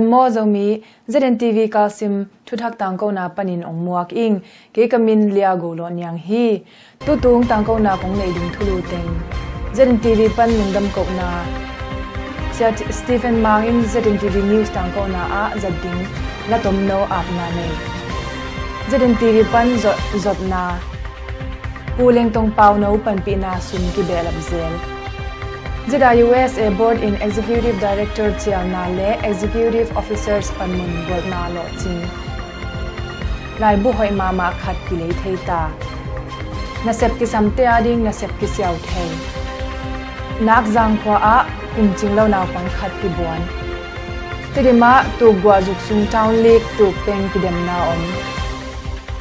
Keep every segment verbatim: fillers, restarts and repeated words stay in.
Maw Zomi, Z N T V kalsim thuthak tangkona panin ong muak ing. Kei ka min Lia Go Lawh Niang hi. Tutung tangkona kong neih ding thulu teng Z N T V pan lungdam kohna. Sia T-, Stephen Mang in Z N T V News tangkona ah zat ding la tomno apna nei. Z N T V pan zot, zotna. Pu Lengtong Pauno panpihna sum kibehlap zel. Z I U S A Board in Executive Director cialna le Executive Officers panmun golhna lawhcing. Laibu hoih mahmah khat kilei thei ta. Nasep kisamte ading nasep kisiau thei. Nakzang khua ah kumcing lo naupang khat kibuan. Tedim ah tukguah zuk sung Town League tuk peng kidemna om.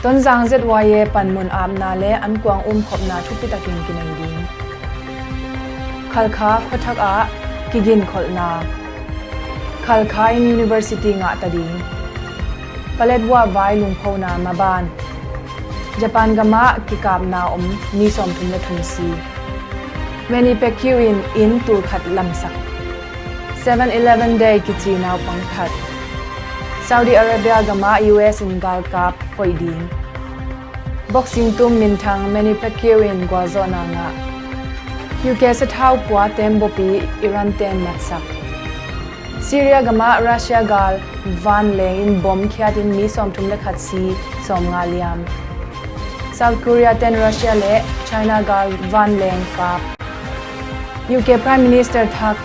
Tonzang Z Y A panmun apna le ankuang umkhopna thupitakin kinei ding. Khalkha khuathak ah kiginkholhna. Khalkha in University ngahta ding. Paletwa vai lungphona maban. Japan gamah kikapna om mi sawmthum le thum si. Manny Pacquiao in inn tul khat lamsak. Seven Eleven Day kici naupang khat. Saudi Arabia gamah U S in galkap koih ding. Boxing tum minthang Manny Pacquiao in gualzawhna ngah. U K sathau pua tembaw pi Iran ten matsak. Syria gamah Russia gal vanleng in bom khiatin mi sawmthum le khat si, sawmnga liam. South Korea ten Russia le China gal vanleng kap. U K Prime Minister thak,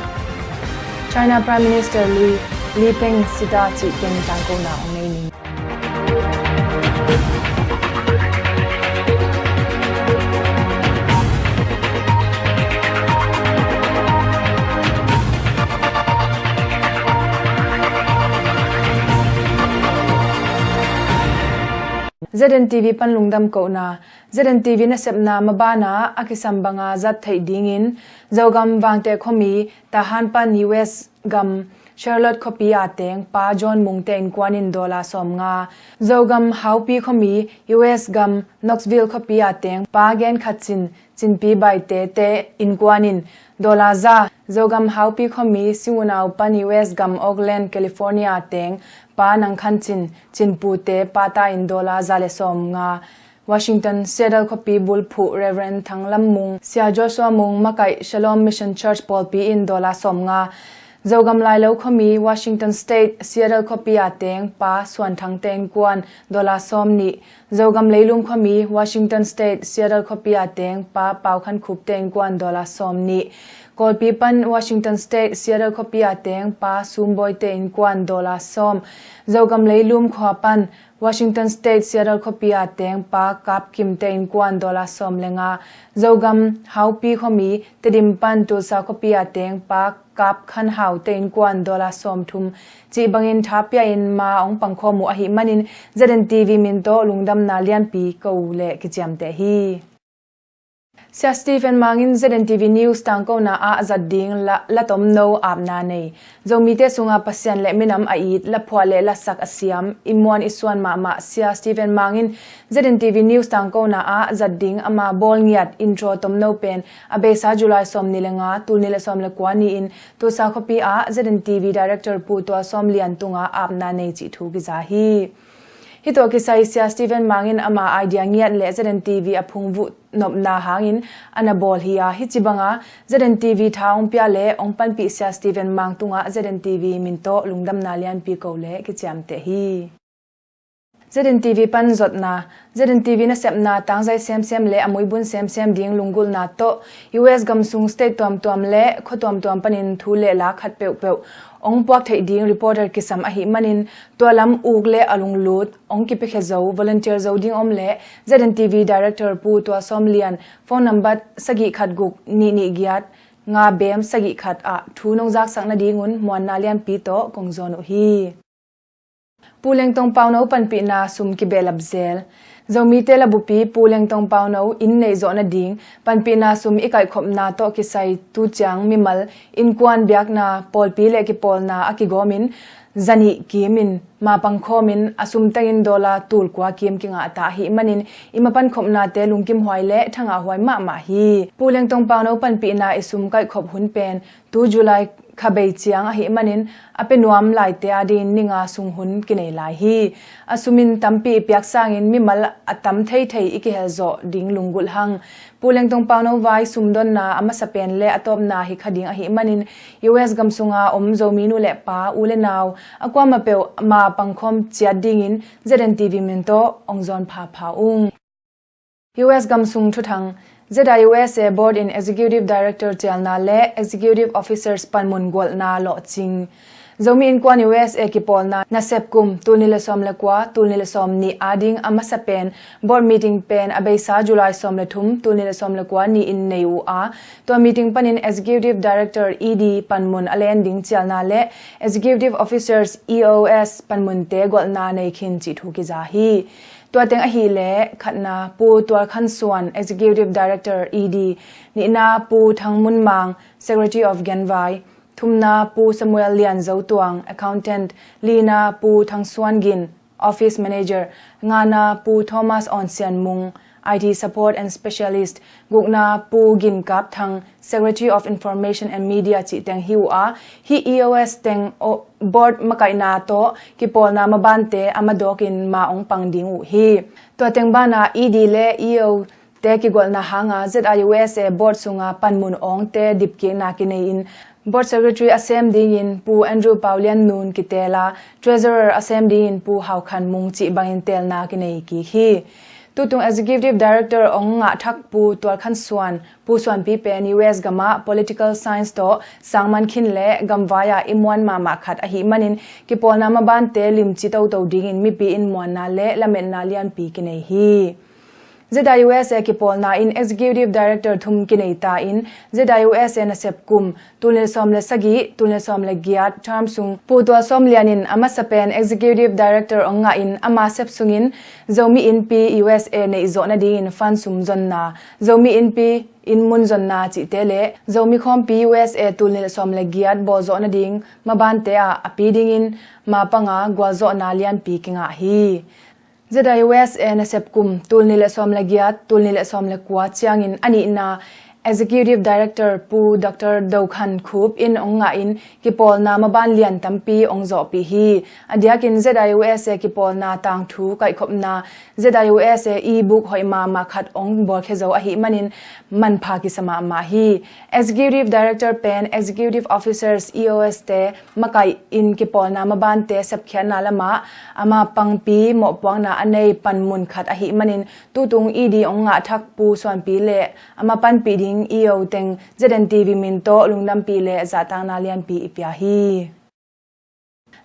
China Prime Minister lui, Li Peng sita cih keng tangkona ong nei ning. Z N T V pan lungdam kohna. Z N T V nasepna mabana a kisam banga zat theih dingin Zogam Vangteh khuami Tahan pan U S gam Charlotte khuapi a teng Pa John Mungte innkuan in dollar sawmnga, Zogam Haupi khuami U S gam Knoxville khuapi a teng Pa Gen Khat Cin, Cinpi Baite te innkuan in dollar za, Zogam Haupi khuami Singunau pan U S gam Oakland, California a teng Pa Nang Khan Cin, Cinpute pata in dollar za le sawmnga, Washington, Seattle khuapi bulphuh Reverend Thang Lam Mung, Sia Joshua Mung makaih Shalom Mission Church pawlpi in dollar sawmnga, Zogam Lailo khuami Washington State, Seattle khuapi a teng Pa Suan Thangte innkuan dollar sawmnih, Zogam Leilum khuami Washington State, Seattle khuapi a teng Pa Pau Khan Khupte innkuan dollar sawmnih, Kawlpi pan Washington State, Seattle khuapi a teng Pa Sum Bawite innkuan dollar sawm, Zogam Leilum khua pan Washington State, Seattle khuapi a teng Pa Kap Kimte innkuan dollar sawm le nga, Zogam Haupi khuami Tedim pan Tulsa khuapi a teng Pa Kap Khan Haute innkuan dollar sawmthum cih bangin tha pia in ma ong pangkhawm uh ahih manin Z N T V min tawh lungdamna lianpi ko le kiciamteh hi. Sia Stephen Mang in Z N T V News tangkona ah zat ding la, la tomno apna nei. Zomite sunga Pasian le minam a it, laphuah le lasak a siam, i muan i suan mahmah Sia Stephen Mang in Z N T V News tangkona ah zat ding ama bawl ngiat intro tomno pen a beisa July sawmnih le nga, tul nih le sawm le kua ni-in Tulsa khuapi ah Z N T V Director Pu Tua Sawm Lian tunga apna nei cih thu kiza hi. Hih tawh kisai Sia Stephen Mang in ama idea ngiat le Z N T V a phungvuh nopna hangin a na bawl hi a, hih ci banga Z N T V tha ong pia le ong panpih Sia Stephen Mang tungah Z N T V min tawh lungdamna lianpi ko le kiciamteh hi. Z N T V pan zotna. Z N T V nasepna tangzai semsem le a muibun semsem ding lunggulhna tawh U S gam sung state tuamtuam le khua tuamtuam panin thu le la khat peuhpeuh ong puak theih ding reporter kisam ahih manin tua lam uk le a lunglut ong kipiakhia zo, volunteer zo ding om le Z N T V Director Pu Tua Sawm Lian phone number sagih khat guk nih nih giat nga bem sagih khat ah thu nong zaksak nadingun muanna lianpi tawh kong zawn uh hi. Pu Lengtong Pauno panpihna sum kibehlap zel. Zomite labupi Pu Lengtong Pauno inn neih zawh nading panpihna sum i kaihkhopna tawh kisai tu ciang mimal innkuan biakna pawlpi le kipawlna a kigawmin zanih kimin mapang khawmin a sum tengin dollar tul kua kim kingah ta ahih manin i mapan khopnate lungkimhuai le thangahhuai mahmah hi. Pu Lengtong Pauno panpihna i sum kaihkhop hun pen tu July kha bei ciang ahih manin a pia nuam laite adingin ni nga sung hun kinei lai hi. A sum in tampi i piak sangin mimal a tam theithei i kihel zawh ding lunggulh hang. Pu Lengtong Pauno Vai sumdonna a masa pen le a tawpna hi kha ding ahih manin U S gam sunga om Zomi nu le pa, u le nau a kuamah peuh ma pangkhawm ciat dingin Z N T V min tawh ong zawn phapha ung. U S gam sung thuthang. Z I U S A Board in Executive Director cialna le Executive Officers panmun gualhna lawhcing. Zomi Innkuan U S A kipawlna nasep kum tul nih le sawm le kua, tul nih le sawm nih ading a masa pen Board meeting pen a beisa July sawm le thum, tul nih le sawm le kua ni-in nei uh a, tua meeting panin Executive Director E D panmun a len ding cialna le Executive Officers E O S panmunte gualhna nei khin cih thu kiza hi. Tua teng ahih leh khatna Pu Tual Khan Suan, Executive Director E D, nihna Pu Thang Mun Mang, Secretary of Genvai, thumna Pu Samuel Lian Zo Tuang, Accountant, lina Pu Thang Suan Gin, Office Manager, ngana Pu Thomas Awn Sian Mung, I T Support and Specialist, gukna Pu Gin Kap Thang, Secretary of Information and Media cih teng hi uh a, hih E O S teng o-, board makaihna tawh kipawlna mabante a madawkin ma ong pang ding uh hi. Tua teng bana E D le E O te kigualhna hanga Z I U S A board sunga panmun awngte dipkikna kinei-in board secretary a sem dingin Pu Andrew Pau Lian Nun kitel a, treasurer a sem dingin Pu Hau Khan Mung cih bangin telna kinei kik hi. Tutung executive director ong ngah thak Pu Tual Khan Suan, Pu Suanpi pen U S gamah political science tawh sangman khin le gamvai ah i muan mahmah khat ahih manin kipawlna mabante limci toto dingin mipi in muanna le lametna lianpi kinei hi. Z I U S A kipawlna in executive director thum kinei ta in Z I U S A nasep kum tul nih le sawm le sagih, tul nih le sawm le giat term sung Pu Tual Sawm Lian in a masa pen executive director ong ngah in ama sep sungin Zomi Innpi U S A neih zawh nadingin fund sum zonna, Zomi Innpi inn mun zonna cihte le Zomi Khawmpi U S A tul nih le sawm le giat bawl zawh nading mabante ah a pi dingin ma panga gualzawhna lianpi kingah hi. Z I U S A nasep kum tul nih le sawm le giat, tul nih le sawm le kua ciangin a nihna Executive Director Pu Doctor Do Khan Khup in ong ngah in kipawlna maban lian tampi ong zawhpih hi. A diakin Z I U S A kipawlna tangthu kaihkhopna Z I U S A e-book hoih mahmah khat ong bawlkhia zo ahih manin manpha kisa mahmah hi. Executive Director pen Executive Officers, E O S te makaih in kipawlna mabante sepkhiatna lamah ama pangpi mawhpuakna a nei panmun khat ahih manin tutung E D ong ngah thak Pu Suanpi le ama panpih ding E O teng Z N T V min tawh lungdampih le zahtakna lianpi i pia hi.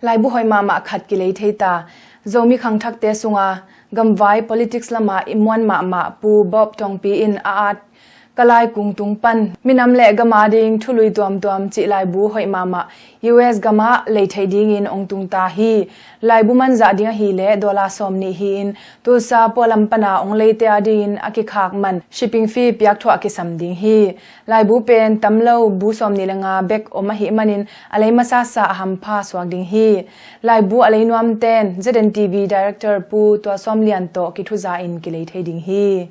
Laibu hoih mahmah khat kilei thei ta. Zomi khangthakte sunga gamvai politics lamah i muan mahmah Pu Bob Tawngpi in a at Ka Lai Kung Tung Pan Minam le Gam Ading Thului Tuamtuam cih laibu hoih mahmah U S gamah lei theih dingin ong tung ta hi. Laibu man zah ding ahih leh dollar sawm nih hi-in Tulsa pualam pana ong leite adingin a kikhak man shipping fee piak thuah kisam ding hi. Laibu pen tam lo bu sawm nih le nga bek om ahih manin a lei masasa a hampha suak ding hi. Laibu a lei nuamten Z N T V Director Pu Tual Sawm Lian tawh kithuza in kilei thei ding hi.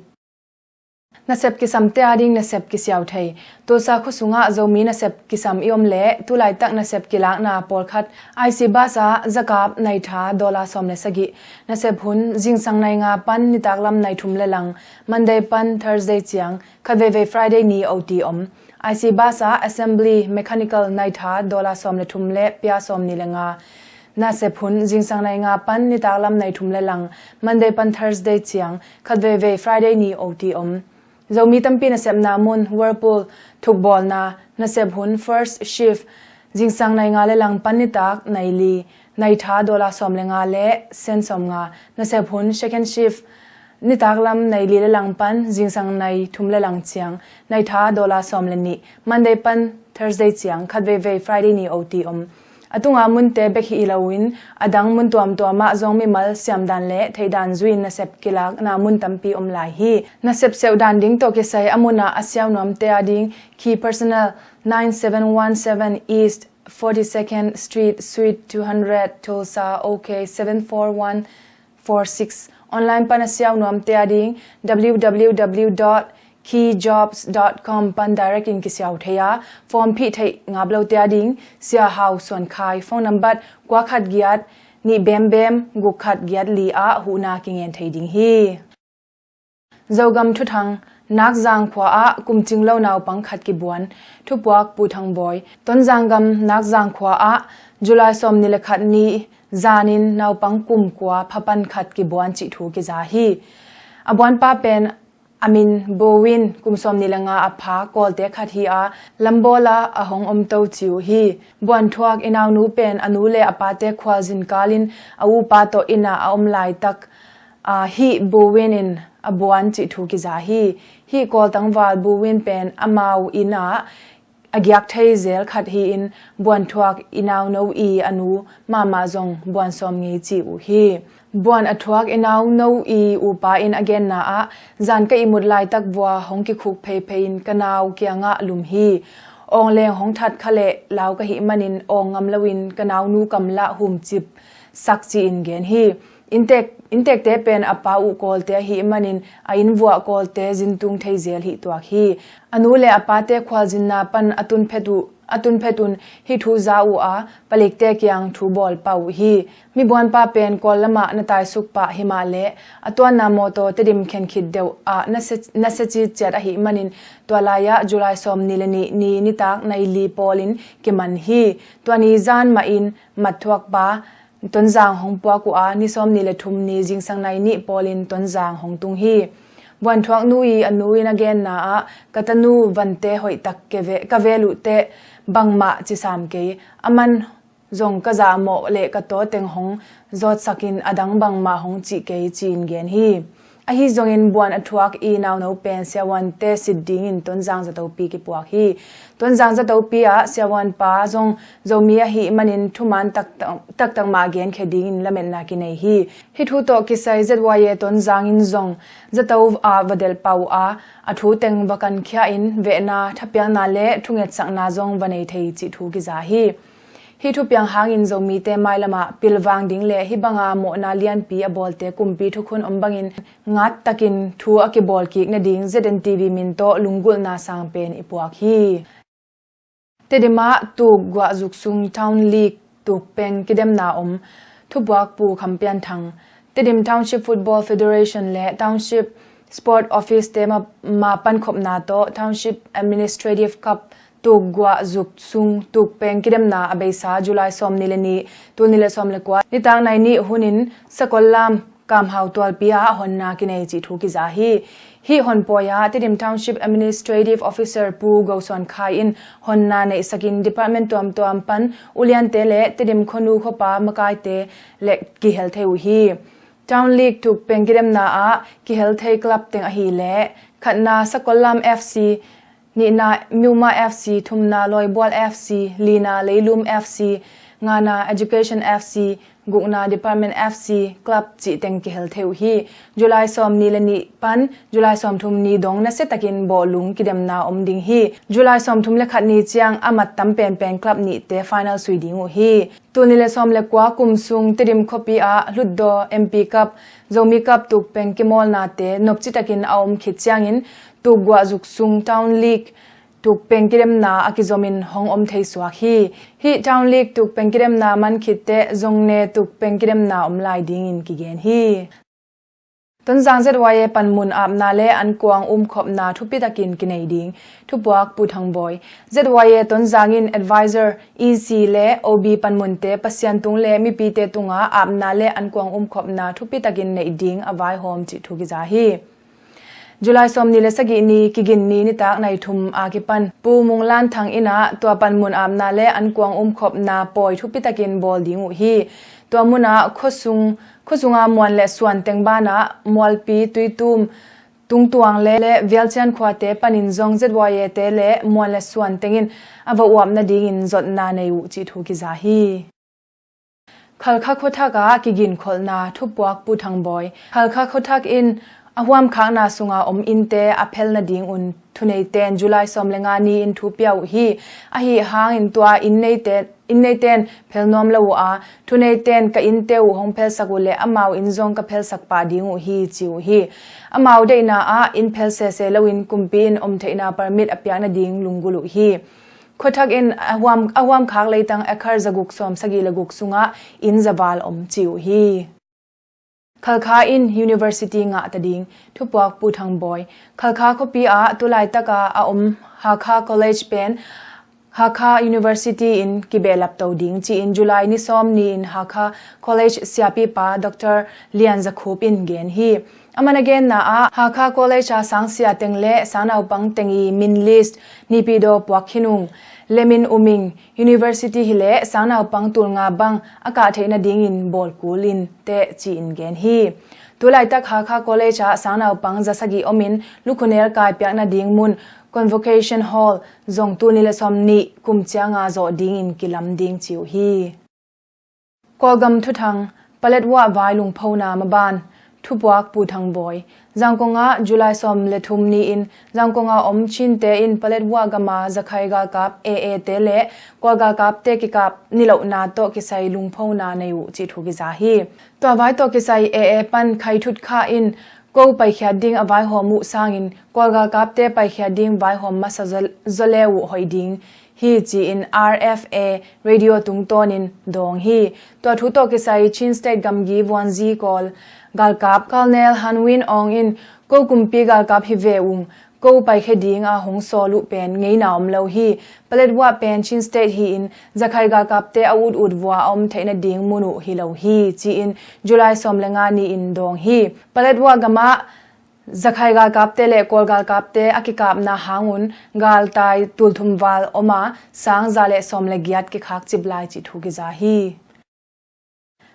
Nasep kisamte ading nasep kisiau thei. Tulsa khua sungah Zomi nasep kisam i om leh tulaitak nasep kilakna pawlkhat I C bus ah zakap naitha dollar sawm le sagih. Nasep hun zingsang nai nga pan nitaklam nai thum le lang, Monday pan Thursday ciang, khatveivei Friday ni O T om. I C bus ah assembly mechanical naitha dollar sawm le thum le pia sawm nih le nga. Nasep hun zingsang nai nga pan nitaklam nai thum le lang, Monday pan Thursday ciang, khatveivei Friday ni O T om. Zomi tampi nasepna mun Whirlpool thukbawlna, nasep hun first shift zingsang nai nga le lang pan nitak nai li, naitha dollar sawm le nga le sen sawm nga. Nasep hun second shift nitaklam nai li le lang pan zingsang nai thum le lang ciang, naitha dollar sawm le nih, Monday pan Thursday ciang, khatveivei Friday ni O T om. A tunga munte bek hi loin a dang mun tuamtuamah zong mimal siamdan le theihdan zui-in nasep kilakna mun tampi om lai hi. Nasep seuhdan ding tawh kisai a munah a siau nuamte ading key personnel, nine seven one seven East forty-second Street, Suite two hundred, Tulsa, OK seven four one four six. Online pan a siau nuamte ading W W W dot keyjobs dot com pan direct in kisiau thei a, form phih theih ngap lote a ding Sia Hau Suan Khai, phone number kua khat giat nih bem bem guk khat giat li ah huhna kingen thei ding hi. Zogam thuthang, Nakzang khua ah kumcing lo naupang khat kibuan, thupuak Pu Thang Bawi. Tonzang gam Nakzang khua ah July sawmnih le khat ni zanin naupang kum kua phapan khat kibuan cih thu kiza hi. A buanpa pen a min Bowin, kum sawmnih le nga a pha Kawlte khat hi a, lambawl ah a hong omto ci uh hi. Buanthuak i naunu pen a nu le a pate khualzin kalin a upa tawh inn ah a om laitak ah hih Bowin in a buan cih thu kiza hi. Hih Kawl tangval Bowin pen amau inn ah a giak thei zel khat hi-in buanthuak i nauno i a nu mahmah zong buan sawm ngei ci uh hi. Buan a thuak i nauno i upa in a genna ah, zan ka ihmut laitak vua hong kikhuk pheiphei in ka nau kiangah lum hi. Awng leng hong that kha leh lau ka hih manin awng ngam loin ka naunu kam lah humcip sak ci-in gen hi. Inntek, inntekte pen a pa uh Kawlte ahih manin a inn vuah Kawlte zintung thei zel hih tuak hi. A nu le a pate khualzinna pan a tun phet uh, a tun phet un hih thu za uh a, palikte kiang thu bawl pah uh hi. Mi buanpa pen Kawl lamah na taisuk pah himah leh a tuanna mawtaw Tedim khen khit deuh ah na se, na se citciat ahih manin tua lai-ah July sawmnih le nih ni nitak nai li pawlin kiman hi. Tua ni zan mahin matthuakpa Tonzang hong puak uh a, ni sawmnih le thum ni zingsang nai nih pawlin Tonzang hong tung hi. Buanthuak nu i a nu in a genna ah, ka tanu vante hoihtak ke ve, ka vel uh teh bangmah cisam kei. A man zong ka zahmawh le ka taw teng hong zawtsakin a dang bangmah hong cih kei ci-in gen hi. Ahi zongin buan a thuak i nauno pen siavuante sit dingin Tonzang zatopi kipuak hi. Tonzang zatopi ah siavuanpa zong Zomi ahih manin thuman taktak, taktak mah genkhia dingin lametna kinei hi. Hih thu tawh kisai Z Y A Tonzang in zong zato ah va delh pah uh a, a thu teng va kankhia in vehna, thapiakna le thungetsakna zong va nei thei cih thu kiza hi. Hih thupiang hangin Zomite mailamah pilvang ding le hih banga mawhna lianpi a bawlte kumpi thukhun om bangin ngat takin thu a kibawl kik nading Z N T V min tawh lunggulhna sang pen i puak hi. Tedim ah tuk guah zuk sung Town League tukpeng kidemna om, thupuak Pu Kham Pian Thang. Tedim Township Football Federation le Township Sport Office te ma, ma pankhopna tawh Township Administrative Cup tuk guah zuk sung tukpeng kidemna a beisa July sawmnih le nih, tul nih le sawm le kua nitak nai nih hunin Sakollam Kamhau tualpi ah honna kinei cih thu kiza hi. Hih honpawi ah Tedim Township Administrative Officer Pu Go Suan Khai in honna neihsakin department tuamtuam pan uliante le Tedim khuanu khuapa makaite le kihel thei uh hi. Town League tukpeng kidemna ah kihel thei club teng ahih leh, khatna Sakollam F C, nihna Myuma F C, thumna Lawibual F C, lina Leilum F C, ngana Education F C, gukna Department F C club cih teng kihel thei uh hi. July sawmnih le nih pan July sawmthum ni dong nasiatakin bawhlung kidemna om ding hi. July sawmthum le khat ni ciang a mat tam penpen club nihte final sui ding uh hi. Tul nih le sawm le kua kum sung Tedim khuapi ah Hlutdaw M P Cup, Zomi Cup tukpeng kimawlnate nopcitakin a om khit ciangin, tukguah zuk sung Town League tukpeng kidemna a kizomin hong om thei suak hi. Hih Town League tukpeng kidemna man khit teh Zongne tukpeng kidemna om lai dingin kigen hi. Tonzang Z Y A panmun apna le ankuang umkhopna thupitakin kinei ding. Thupuak Pu Thang Bawi. Z Y A Tonzang in advisor, E C le O B panmunte Pasian tung le mipite tungah apna le ankuang umkhopna thupitakin neih ding a vaihawm cih thu kiza hi. July sawmnih le sagih ni kigin ni nitak nai thum a kipan Pu Mung Lan Thang inn ah tua panmun apna le ankuang umkhopna pawi thupitakin bawl ding uh hi. Tua munah khuasung, khuasunga muan le suan teng banah mualpi, tuitum, tungtuang le, le Vialcian khuate panin zong Z Y A te le muan le suan tengin a va uap nadingin zotna nei uh cih thu kiza hi. Khalkha khuathak ah kiginkholhna thupuak Pu Thang Bawi. Khalkha khuathak in A huamkhakna sunga om innte a phel nadingun thuneiten July sawm le nga ni-in thu pia uh hi. Ahi hangin tua inn neite, inn neiten phel nuam lo uh a, thuneiten ka innte uh hong phelsak uh leh amau inn zong ka phelsak pah ding uh hi, ci uh hi. Amau deihna ah inn phel sese loin kumpi in om theihna permit a piak nading lunggulh uh hi. Khuathak in a huam, a huamkhak leitang acre zaguk sawm sagih le guk sungah inn zaval om, ci uh hi. Khalkha in University ngah ta ding, thupuak Pu Thang Bawi. Khalkha khuapi ah tulaitaka a om Hakha College pen Hakha University in kibehlap to ding ci-in July ni sawm ni-in Hakha College siapipa Doctor Lian Za Khup in gen hi. Aman a genna ah Hakha College a sangsia teng le sangnaupang teng i min list Naypyidaw puak khin ung. Lemin Uming University hileh sangnaupang tul nga bang a kah theih nadingin bawl kul in teh ci-in gen hi. Tulaitak Hakha College ah sangnaupang za sagih omin lukhunel kaipiak nading mun Convocation Hall zong tul nih le sawm nih kum cianga zawh dingin kilam ding ci uh hi. Kawlgam thuthang, Paletwa vai lungphona maban, thupuak Pu Thang Bawi. Zangkong ah July sawm le thum ni-in Zangkong a om Chinte in Paletwa gama Zakhai galkap A A te le Kawl galkapte kikap nilohna tawh kisai lungphona nei uh cih thu kiza hi. Tua vai tawh kisai A A pan Khai Thut Kha in ko paikhiat ding a vaihawm uh sangin Kawl galkapte paikhiat ding vaihawm masa zaw, zaw le uh hoih ding hi ci-in R F A radio tungtawnin dawng hi. Tua thu tawh kisai Chin State gamgi vuanzi Kawl galkap Colonel Han Win Aung in ko kumpi galkap hi ve ung, ko paikhia dinga hong sawl uh pen ngeina om lo hi. Paletwa pen Chin State hi-in Zakhai galkapte a utut vua a om theih nading mun uh hi lo hi ci-in July sawm le nga ni-in dawng hi. Paletwa gamah Zakhai galkapte le Kawl galkapte a kikapna hangun galtai tulthum val om a, sang za le sawm le giat kikhak cip lai cih thu kiza hi.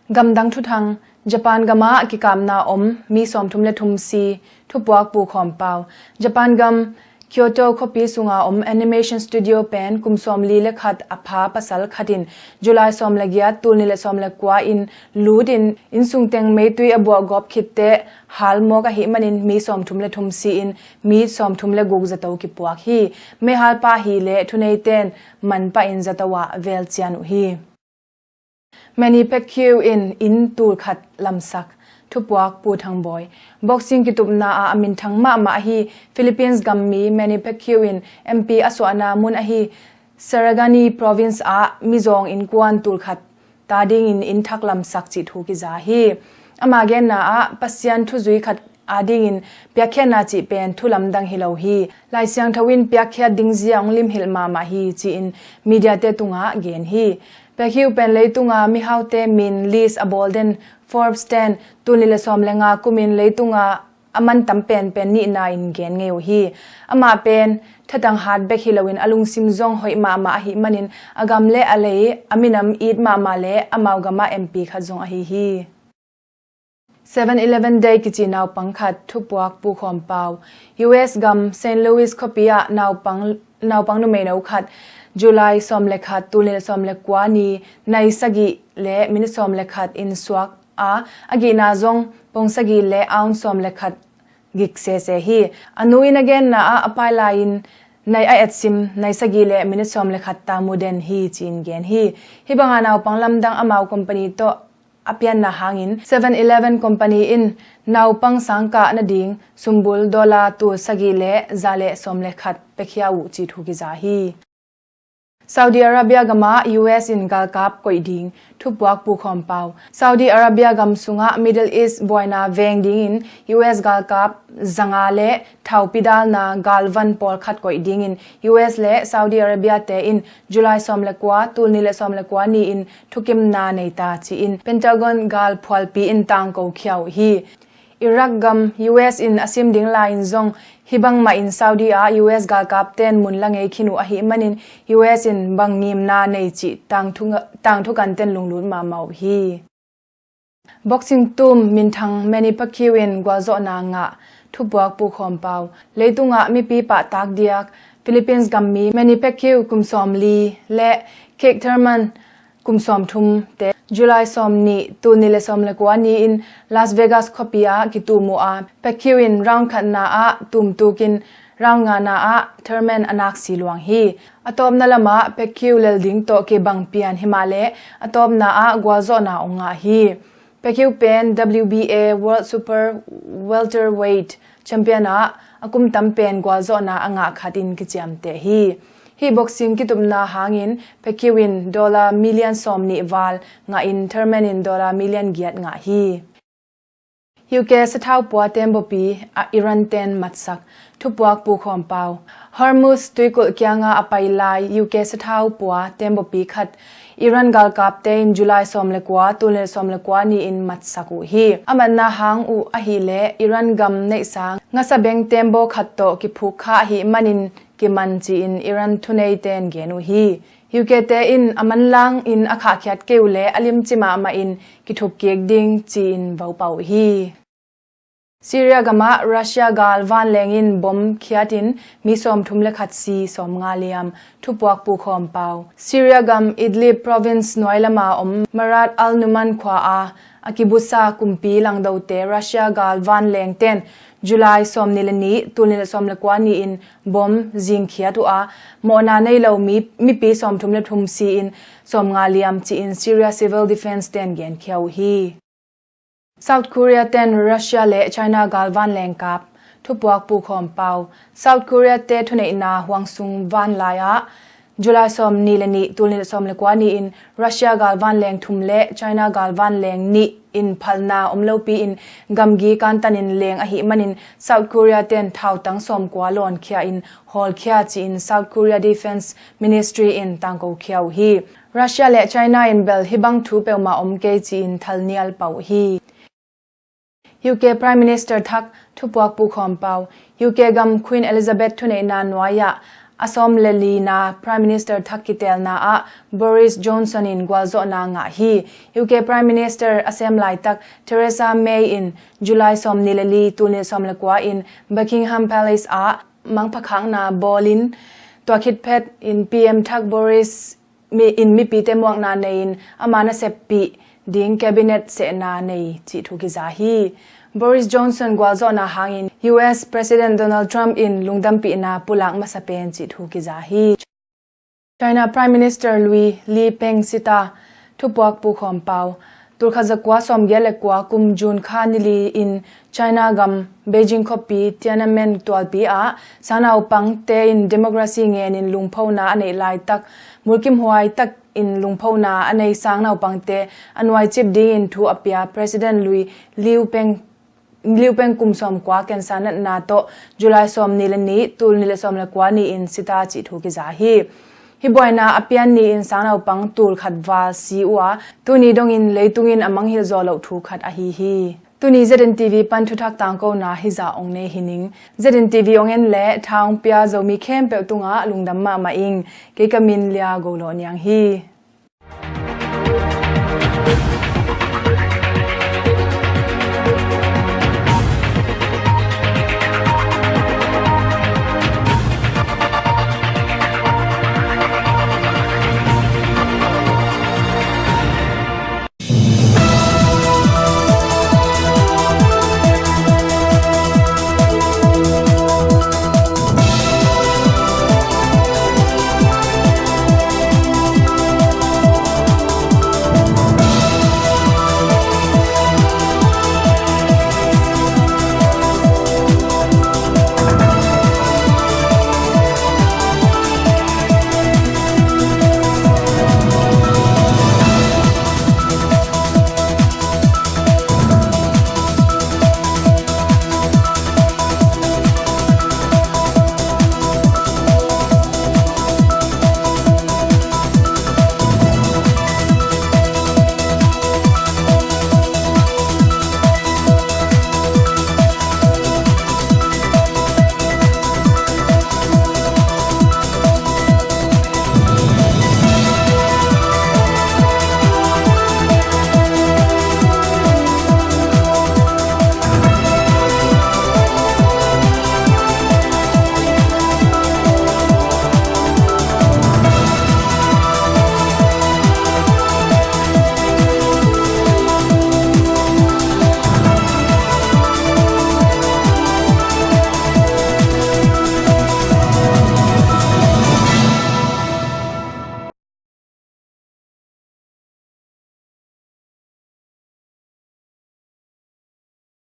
Gamdang thuthang, Japan gamah kikapna om mi sawmthum le thum si, thupuak Pu Khawm Pau. Japan gam Kyoto khuapi sunga om animation studio pen kum sawmli le khat a pha pasal khat in July sawm le giat, tul nih le sawm le kua in lut in innsung teng meitui a buah gawp khitteh hal mawk ahih manin mi sawmthum le thum si-in mi sawmthum le guk zato kipuak hi. Meihal pah hi le thuneiten man pahin zato ah vel cian uh hi. Manny Pacquiao in inn tul khat lamsak, thupuak Pu Thang Bawi. Boxing kitupna ah a minthang mahmah ahi Philippines gammi Manny Pacquiao in M P a suahna mun ahi Sarangani province ah mizawng innkuan tul khat ta dingin inn thak lamsak cih thu kiza hi. Ama genna ah Pasian thuzui khat adingin piakkhiatna cih pen thu lamdang hi lo hi. Lai Siangtho in piakkhiat dingzia hong limhilh mahmah hi ci-in mediate tungah gen hi. Pacquiao pen leitunga mihaute min list a bawl den Forbes ten tul nih le sawm le nga kumin leitunga a man tam penpen nihna in gen ngei uh hi. Amah pen thatang hat bek hi loin a lungsim zong hoih mahmah ahih manin a gam le a lei a minam it mahmah le amau gamah M P khat zong ahi hi. Seven Eleven Day kici naupang khat, thupuak Pu Khawm Pau. U S gam Saint Louis khuapi ah naupang, naupang numeino khat July sawm le khat, tul nih le sawm le kua ni nai sagih le minit sawm le khat in suak a, a gihna zong pong sagih le ounce sawm le khat gik sese hi. A nu in a genna ah a pai lai-in nai a etsim nai sagih le minit sawm le khat ta mu den hi ci-in gen hi. Hih banga naupang lamdang amau company tawh a pianna hangin Seven Eleven company in naupang sangkah nading sumbul dollar tul sagih le za le sawm le khat piakhia uh cih thu kiza hi. Saudi Arabia gamah U S in galkap koih ding, thupuak Pu Khawm Pau. Saudi Arabia gam sungah Middle East buaina veng dingin U S galkap zanga le thaupi dalna galvan pawlkhat koih dingin U S le Saudi Arabia te in July sawm le kua, tul nih le sawm le kua ni-in thukimna nei ta ci-in Pentagon galphualpi in tangko khia uh hi. Iraq gam U S in a sim ding lai-in zong hih bangmah in Saudi ah U S galkapten mun la ngei khin uh ahih manin U S in bang ngimna nei cih tangthu, tangthu kanten lunglut mahmah uh hi. Boxing tum minthang Manny Pacquiao in gualzawhna ngah, thupuak Pu Khawm Pau. Leitungah mipi pahtak diak Philippines gammi Manny Pacquiao kum sawmli le Keith Thurman kum sawmthum te July sawmnih, tul nih le sawm le kua ni-in Las Vegas khuapi ah kitum uh a, Pacquiao in round khatna ah tumtukin round ngana ah Thurman a naksi luang hi. A tawpna lamah Pacquiao lel ding tawh kibang pian himahleh a tawpna ah gualzawhna ong ngah hi. Pacquiao pen W B A World Super Welterweight Champion ah a kum tam pen gualzawhna a ngah khat in kiciamteh hi. Hih boxing kitupna hangin Pacquiao in dollar million sawmnih val ngahin Thurman in dollar million giat ngah hi. U K sathau pua tembaw pi a Iran ten matsak. Thupuak pukhawm pau. Hormuz tuikulh kianga a pai lai U K sathau pua tembaw pi khat Iran galkapte in July sawm le kua, tul nih le sawm le kua ni-in matsak uh hi. A matna hang uh ahileh Iran gam neihsa ngasa beng tembaw khat tawh kiphuk kha ahih manin kiman ci-in Iran thuneite in gen uh hi. U K te in a manlang in a khahkhiat kei uh leh a limci mahmah in kithup kik ding ci-in vopau uh hi. Syria gamah Russia gal vanleng in bom khiatin mi sawmthum le khat si, sawmnga liam. Thupuak pukhawm pau. Syria gam Idlib province nuai lama om Marat al-Numan khua a a kibusa kumpi langdote Russia gal vanleng ten July sawmnih le nih, tul nih le sawm le kua ni-in bom zingkhiat uh a, mawhna nei lo mi, mipi sawmthum le thum si-in sawmnga liam ci-in Syria Civil Defense ten genkhia uh hi. South Korea ten Russia le China gal vanleng kap. Thupuak pukhawm pau. South Korea te thuneihna huangsung vanlai ah July sawmnih le nih, tul nih le sawm le kua ni-in Russia gal vanleng thum le China gal vanleng nih in phalna om lopi in gamgi kantanin leng ahih manin South Korea ten thautang sawmkua lawnkhia in hawlkhia ci-in South Korea Defense Ministry in tangkokhia uh hi. Russia le China in bel hih bang thu peuhmah om kei ci-in thalnial pau uh hi. U K Prime Minister thak. Thupuak pukhawm pau. U K gam Queen Elizabeth thuneihna nuai-ah a sawm le lina Prime Minister thak kitelna ah Boris Johnson in gualzawhna ngah hi. U K Prime Minister a sem laitak Theresa May in July sawmnih le li, tul nih sawm le kua in Buckingham Palace ah mangphakhakna bawlin, tua khit phet in P M thak Boris mi, in mipite muakna nei-in ama naseppih ding cabinet sehna nei cih thu kiza hi. Boris Johnson gualzawhna hangin U S President Donald Trump in lungdampihna pulak masa pen cih thu kiza hi. China Prime Minister lui Li Peng sita. Thupuak pukhawm pau. Tulkhat zakua sawmgiat le kua kum June kha ni li in China gam Beijing khuapi Tiananmen tualpi ah sangnaupangte in democracy ngenin lungphona a neih laitak, mulkimhuai tak in lungphona a nei sangnaupangte a nuaicip dingin thu a pia President lui Liu Peng, Liu Peng kum sawmkua cancer natna tawh July sawmnih le nih, tul nih le sawm le kua ni-in sita cih thu kiza hi. Hih buaina a pian ni-in sangnaupang tulkhat val si uh a, tuni dongin leitungin a mangngilh zawh loh thu khat ahi hi. Tuni Z N T V pan thuthak tangkona hizah ong nei hi ning. Z N T V ong en le tha ong pia Zomi khempeuh tungah lungdam mahmah ing. Kei ka min Lia Go Lawh Niang hi.